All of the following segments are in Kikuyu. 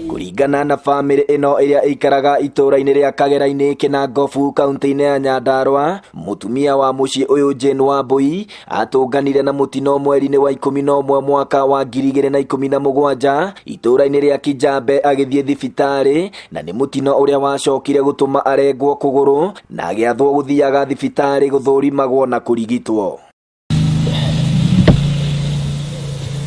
Kũringana na bamĩrĩ ĩno ĩrĩa ĩikaraga itũũra-inĩ rĩa Kagera-inĩ Kĩnangobu kaunti-inĩ ya Nyandarua, mũtumia wa mũciĩ ũyũ Jane Wambui atũnganire na mũtino mweri-inĩ wa 11 mwaka wa 2017 itũũra-inĩ rĩa Kijambe agĩthiĩ thibitarĩ, na nĩ mũtino ũrĩa wacokire gũtũma arengwo kũgũrũ na agĩathwo gũthiaga thibitarĩ gũthũrimagwo na kũrigitwo.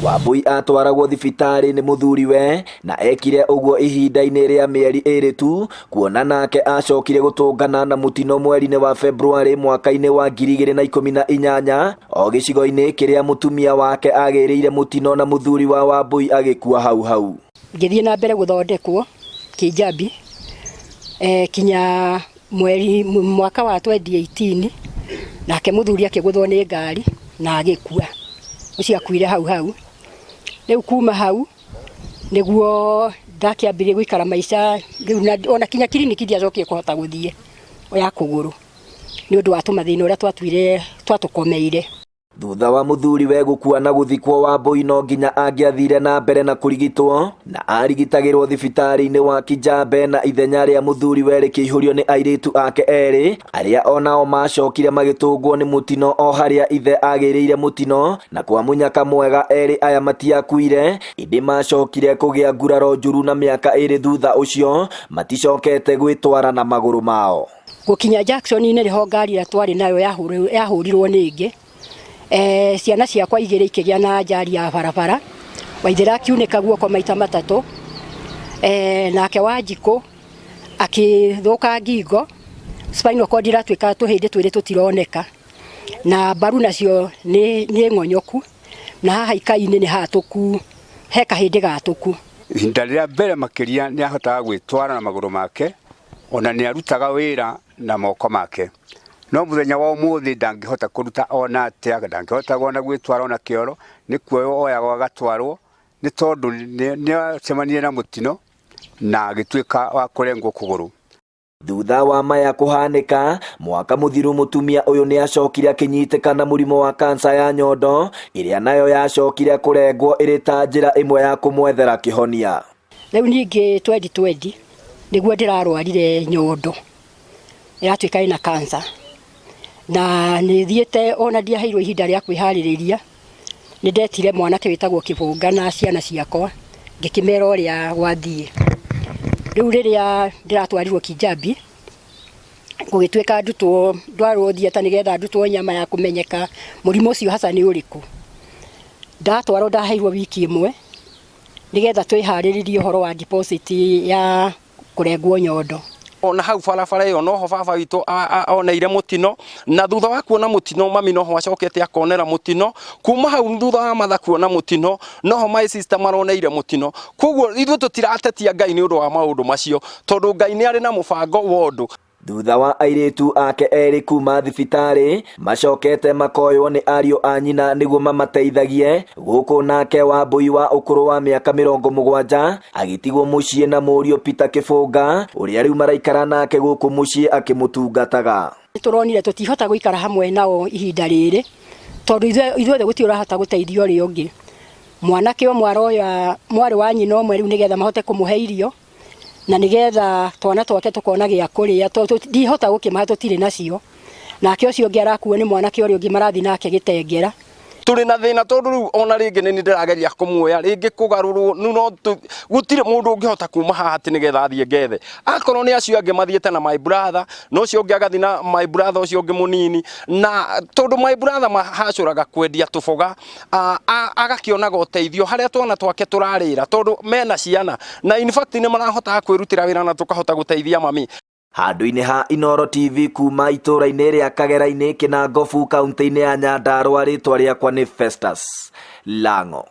Wambui atwaragwo thibitarĩ nĩ mũthuriwe na ekire ũguo ihinda-inĩ rĩa mĩeri 2 tu, kuona nake acokire gũtũngana na mũtino mweri-inĩ wa Februarĩ mwaka-inĩ wa 2018 o gĩcigo-inĩ kĩrĩa mũtumia wake agĩrĩire mũtino na mũthuri wa Wambui agĩkua hau hau. Ngĩthiĩ na mbere gũthondekwo Kijabi kinya mweri mwaka wa 2018, nake mũthuri akĩgũthwo nĩ ngari na agĩkua. Ũcio akuire hau hau. Rĩu kuma hau nĩguo ndakĩambirie gũikara maica rĩu, na ona kinya kiriniki ndiacokire kũhota gũthiĩ ya kũgũrũ nĩ ũndũ wa tũmathĩna ũrĩa twatuire twatũkomeire. Thutha wa mũthuri we gũkua na gũthikwo, Wambui no nginya angĩathire na mbere na kũrigitwo, na arigitagĩrwo thibitarĩ-inĩ wa Kijambe, na ithenya rĩa mũthuri we rĩkĩihũrio nĩ airĩtu ake erĩ arĩa onao macokire magĩtũngwo nĩ mũtino o harĩa ithe agĩrĩire mũtino, na kwa mũnyaka mwega erĩ aya matiakuire, ĩndĩ macokire kũgĩa nguraro njũru na mĩaka 2 thutha ũcio maticokete gwĩtwara na magũrũ mao. Gũkinya Jackson-inĩ nĩho ngari ĩrĩa twarĩ nayo yahũrirwo nĩ ĩngĩ. Ciana ciakwa 2 ikĩgĩa na ajali ya barabara, Waithĩra akiunĩka guoko maita 3, nake Wanjikũ akĩthũka ngingo, spinal cord ĩratuĩka tũhĩndĩ 2 tũtironeka, na mbaru nacio nĩ ng'onyoku, na haha ikai-inĩ nĩ hatũku, he kahĩndĩ gatũku. Ihinda rĩrĩa mbere makĩria nĩ ahotaga gwĩtwara na magũrũ make, ona nĩ arutaga wĩra na moko make. No mũthenya wa ũmũthĩ ndangĩhota kũruta ona atĩa, ndangĩhota ona gwĩtwara ona kĩoro, nĩ kuoywo oyagwo agatwarwo, nĩ tondũ nĩ acemanirie na mũtino na agĩtuĩka wa kũrengwo kũgũrũ. Thutha wa maya kũhanĩka, mwaka mũthiru mũtumia ũyũ nĩ acokire akĩnyitĩka na mũrimũ wa kansa ya nyondo, ĩrĩa nayo yacokire kũrengwo ĩrĩ ta njĩra ĩmwe ya kũmwethera kĩhonia. Rĩu ningĩ 2020 nĩguo ndĩrarwarire nyondo ĩratuĩka ĩna kansa, na nĩ thiĩte ona ndiaheirwo ihinda rĩa kwĩharĩrĩria. Nĩ ndetire mwanake wĩtagwo Kĩbũnga na ciana ciakwa ngĩkĩmera ũrĩa gwathiĩ. Rĩu rĩrĩa ndĩratwarirwo Kijabi gũgĩtuĩka ndutwo, ndwarwo theatre nĩgetha ndutwo nyama ya kũmenyeka mũrimũ ũcio hasa nĩ ũrĩkũ. Ndatwarwo ndaheirwo wiki 1 nĩgetha twĩharĩrĩrie ũhoro wa deposit ya kũrengwo nyondo. Ona hau barabara ĩyo noho baba witũ oneire mũtino, na thutha wa kuona mũtino mami noho acokete akonera mũtino. Kuma hau thutha wa matha kuona mũtino noho my sister maroneire mũtino. Koguo ithuĩ tũtiratetia Ngai nĩ ũndũ wa maũndũ macio, tondũ Ngai nĩ arĩ na mũbango wa ũndũ. Thutha wa airĩtu ake erĩ kuma thibitarĩ macokete makoywo nĩ ariũ a nyina nĩguo mamateithagie, gũkũ nake Wambui wa ũkũrũ wa mĩaka 70 agĩtigwo mũciĩ na mũriũ Peter Kĩbũnga ũrĩa rĩu maraikara nake gũkũ mũciĩ akĩmũtungataga. Tũronire tũtihota gũikara hamwe nao ihinda rĩrĩ tondũ ithuothe gũtirĩ ũrahota gũteithia ũrĩa ũngĩ. Mwanake ũmwe aroya mwarĩ wa nyina ũmwe rĩu nĩgetha mahote kũmũhe irio, na nĩgetha twana twake tũkona gĩa kũrĩa, tondũ ndihota gũkĩmahe tũtirĩ nacio. Nake ũcio ũngĩ arakuo nĩ mwanake ũrĩa ũngĩ marathiĩ nake gĩtengera. Tũrĩ na thĩna tondũ rĩu ona rĩngĩ nĩ ndĩrageria kũmuoya rĩngĩ kũgarũrwo, rĩu no gũtirĩ mũndũ ũngĩhota kuma haha atĩ nĩgetha athiĩ ngethe. Akorwo nĩ acio angĩ mathiĩte na my brother, na ũcio ũngĩ agathiĩ na my brother ũcio ũngĩ mũnini, na tondũ my brother mahacũraga kwendia tũboga, agakĩonaga ũteithio harĩa twana twake tũrarĩra, tondũ mena ciana na in fact nĩ marahotaga kwĩrutĩra wĩra na tũkahota gũteithia mami. Handũ-inĩ ha Inooro TV kuma itũũra-inĩ rĩa Kagera-inĩ Kĩnangobu kaunti-inĩ ya Nyandarua, rĩtwa rĩakwa nĩ Festus Lango.